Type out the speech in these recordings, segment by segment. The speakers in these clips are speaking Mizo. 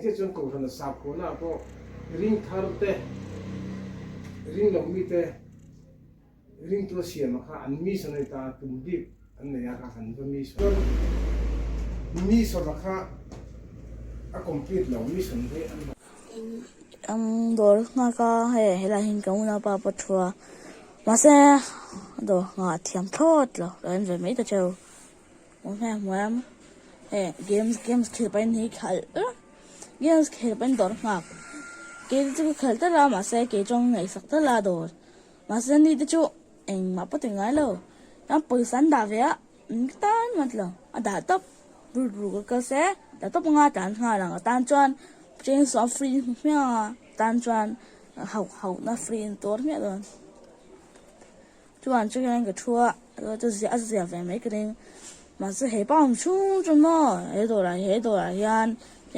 Engche chuan Kohhrana sakhuana pawh ring thar te, ring lo mite ringtu a siam a kha an mission a ni ta a, tum bik an nei a kha kan va mission. Chuan mission a kha a complete lo, mission hi an va. Ang dawr nghak a hei helai hian ka unaupa pawh thu a mahse dawr nghah thiam thlawt lo ka en ve mai ta cheu. Hei games games khelh pahin hi khalh games khelh pahin dawr nghak kei te chu ka khalh tal a mahse kei chuan ka ngaihsak tal a dawr mahse ni te chu engmah pawh ti ngai lo chuan pawisa an dah ve a ka tan ngawt lo a dah tawp ruk ruk a kal se dah tawp anga tlan nghal ang a tan chuan chainsaw a free hmu hmiang a tan chuan hauh hauh na free an tuar hmiah dawn. Chuan chu hian ka thu a, chu ziah a ziah ve mai ka ring. Mahse he pa awm chhung chu maw he dawrah he dawrah hian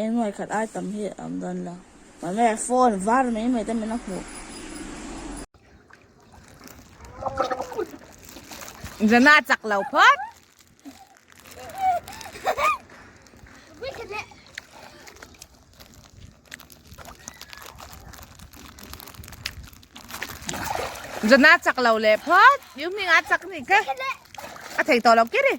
eng nuai khat ai tam hi a awm dawn lo. Mahse phone var mai mai te min a hmuh. Zana chak lo phawt. Zana chak lo leh phawt. Yu hming a chak ni kha. A thei tawh lo kiri.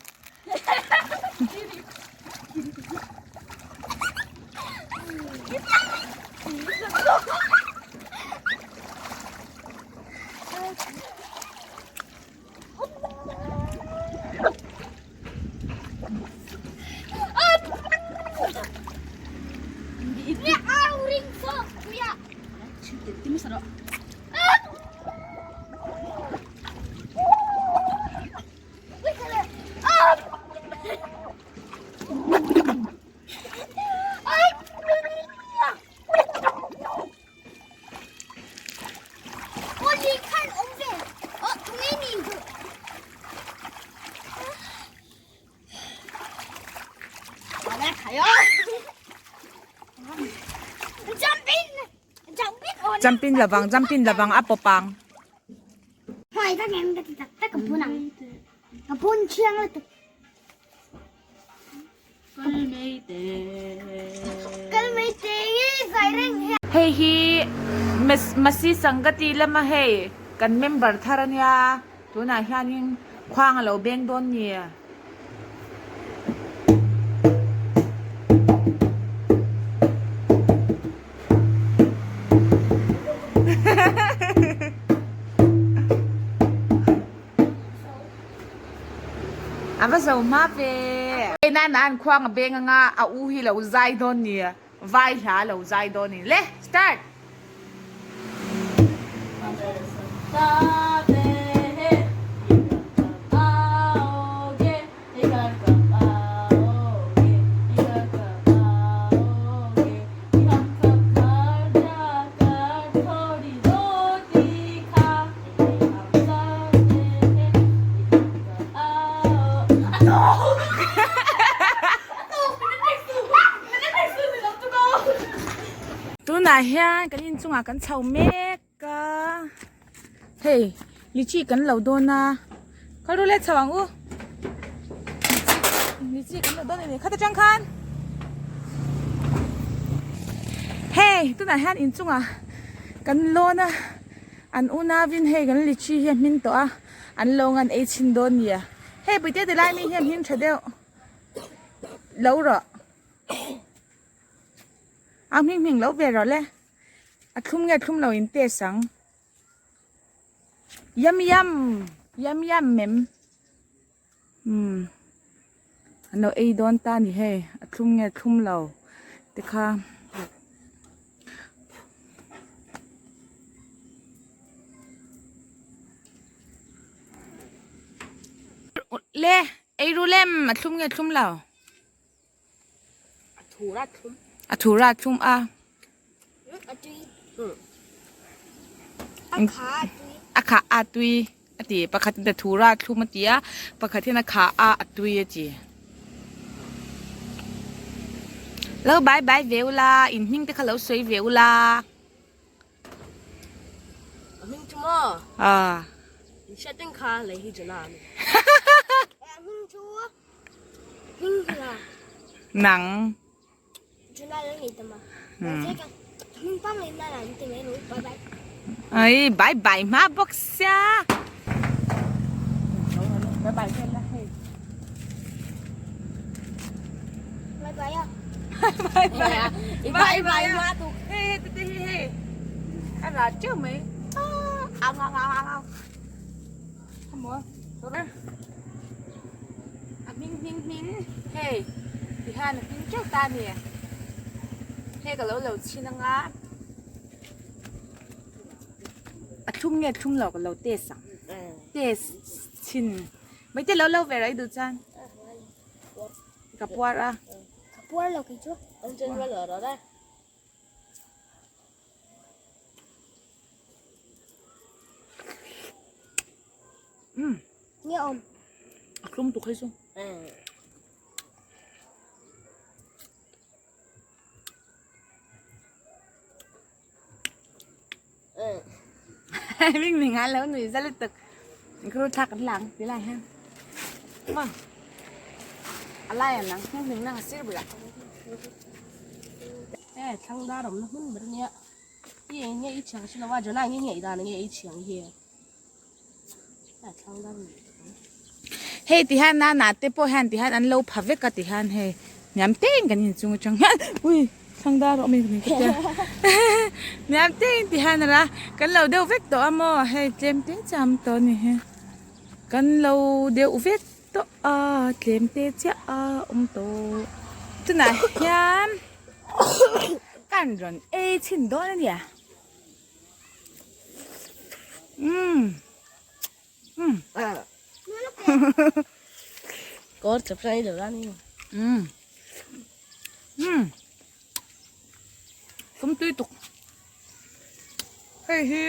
Jumping lovang jumping lovang a pawp ang. Hei hi Masi Sangati lama hei kan member thar a nia tunah hianin khuang a lo beng dawn ni. A va zo hma ve. Nana an khuang a beng anga a u hi lo zai dawn ni vai hla lo zai dawn ni le start. Tunah hian kan inchungah kan chho mek a, hei lychee kan lo dawn a, kal ru let chho ang u, lychee kan lo dawn a ni khat atang khan hei tunah hian inchungah kan lawn a. An unauin hei kan lychee hi a hmin tawh a, an lo ngan ei chhin dawn nia. Hei puite ti lai mi hian hmin tha deuh lo rawh. A hming hming lo ve rawh le. A thlum nge thlum lo in test ang. Yum yum yum yum mem. Umm an lo ei dawn ta a ni hei a thlum nge thlum lo te kha. Le ei ru lem a thlum nge thlum lo a thur a thlum a. A kha a tui a ti pakhat in a thur a thlum a ti a pakhat hian a kha a a tui a ti lo bai bai ve ula in hming te kha lo sawi ve ula Hming chu maw? Ah. In hriat reng kha lei hi Jonah a ni. Hming chu Hming hi la. Nang. Ai bye bye hma bawk sia. Bye bye vel la hei. Bye bye a. Bye bye. Bye bye hma tu. Hei hei te hi hei. A ra teuh mai. Au au au au au. Khamaw. A hming hming hming hei tihian a hming teuh ta a ni. Hei ka lo lo chhin anga. A thlum nge thlum lo ka lo test ang. Test chhin. Mai te lo lo ve rai duh chuan. Ka puar a. Ka puar lo kei chu. An chen va lo rawh le. Um. Nge awm. A thlum tuk hei chu. Ming ming a lo nui za lutuk. Kru thak an lang ti lai hian. Ma. A lai an nang ming ming nang a sir bulah. Eh thlang dar awm na hmun ber nia. I eng nge i chhiang si lova Jonah nge nge i dan nge i chhiang hi. Eh thlang dar ni. Hei ti hian na na te pawh hian ti hian an lo pha vek a ti hian hei hniam teng kan inchung atang hian ui thlang dar awm in ka tia hniam teng ti hian a ra kan lo deuh vek tawh a maw hei tlem te chiah a awm tawh a ni hi kan lo deuh vek tawh a tlem te chiah a awm tawh tunah hian kan rawn ei chhin dawn a nia umm. Kawr chap sai lo la ni. Um. Um. Kum tui tuk. Hei hi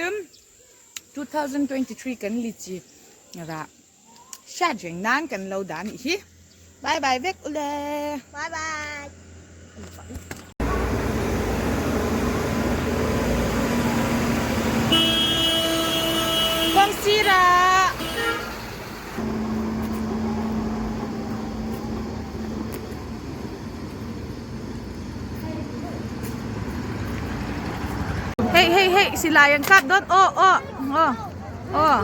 2023 kan lichi ra sha jeng nan kan lo dan hi. Bye bye vek ule. Bye bye. Kawng sirah. Hei hei hei silai an kap dawn aw aw aw aw.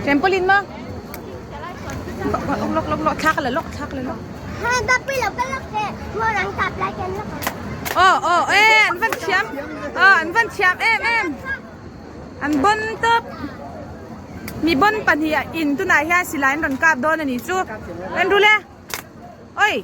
Trampoline maw? Lok lok lok thla ka la lok thla ka la lok. Aw aw e an van thiam aw an van thiam em em an bon tawp mi bon pahnih ah in tunah hian silai an rawn kap dawn a nih chu en ru le oi.